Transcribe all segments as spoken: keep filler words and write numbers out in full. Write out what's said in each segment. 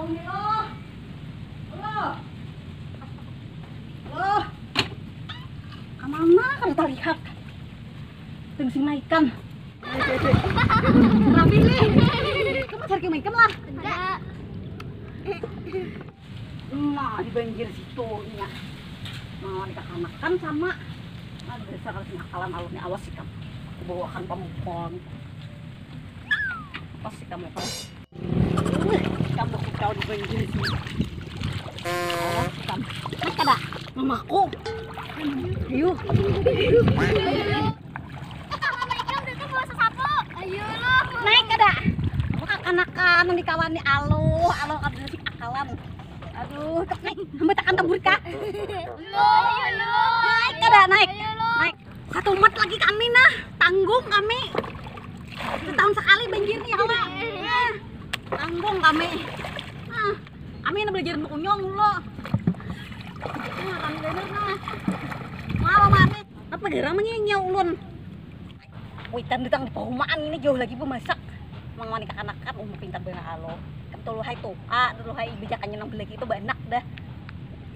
Loh. Loh. Loh. Kamana kada talihat? Tungsing maikan. Rapi nih. Kamu cari maikan lah. Ada. Nah, di banjir situ nya. Nah, dikakanakan sama. Nah, dasar kada sing akalan alutnya, awas ikam. Kubawakan pamukul. Awas ikam, awas. Ikam bakukau di banjir situ. Awas ikam. Naik kada? Mamaku. Ayo. Mama ikam udah tuh bawa sasapu. Ayo lo. Naik kada? Kakanakan dikawani aluh, aluh kada sing akalan. Aduh, naik. Hamba takan tabur kah? Lo, ayo lo. Naik kada? Naik. Ayo lo. Naik. Satumat lagi kami nah, tanggung kami. Setahun sekali banjir nih, ya Allah. Nah, tanggung kami. Nah, kami ini belajar makunyung dulu. Nah, kami belajar nah. Mau mati. Apa garang manyinyiau ulun? Kuitan datang di pahumaan ini jauh lagi bemasak. Mang wani kakanakan, umur pintar banar alo. Kan tuluhai tuha, tuluhai bejakannya nang belaki itu banak dah.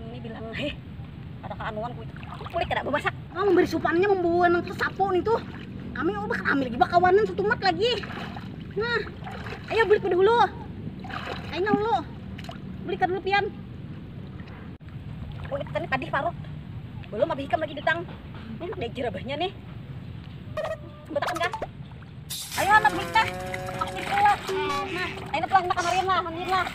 Ini bilang, "Heh, ada kaanuan kuitan. Boleh kada bemasak?" Nah, memberi supannya membawa nang sasapu nih tuh. Kami, oh, bakal ambil lagi bakawanan satumat lagi. Nah, ayo bulik pada hulu. Ayo nah hulu. Bulik kada dulu pian. Kulit tadi padih parut. Belum habis ikam lagi datang. Ini ada jerabahnya nih. Betakan kah? Ayo anak bulik kah? Aku bulik dulu. Nah, ayo pulang kita kemarin lah, ambil lah.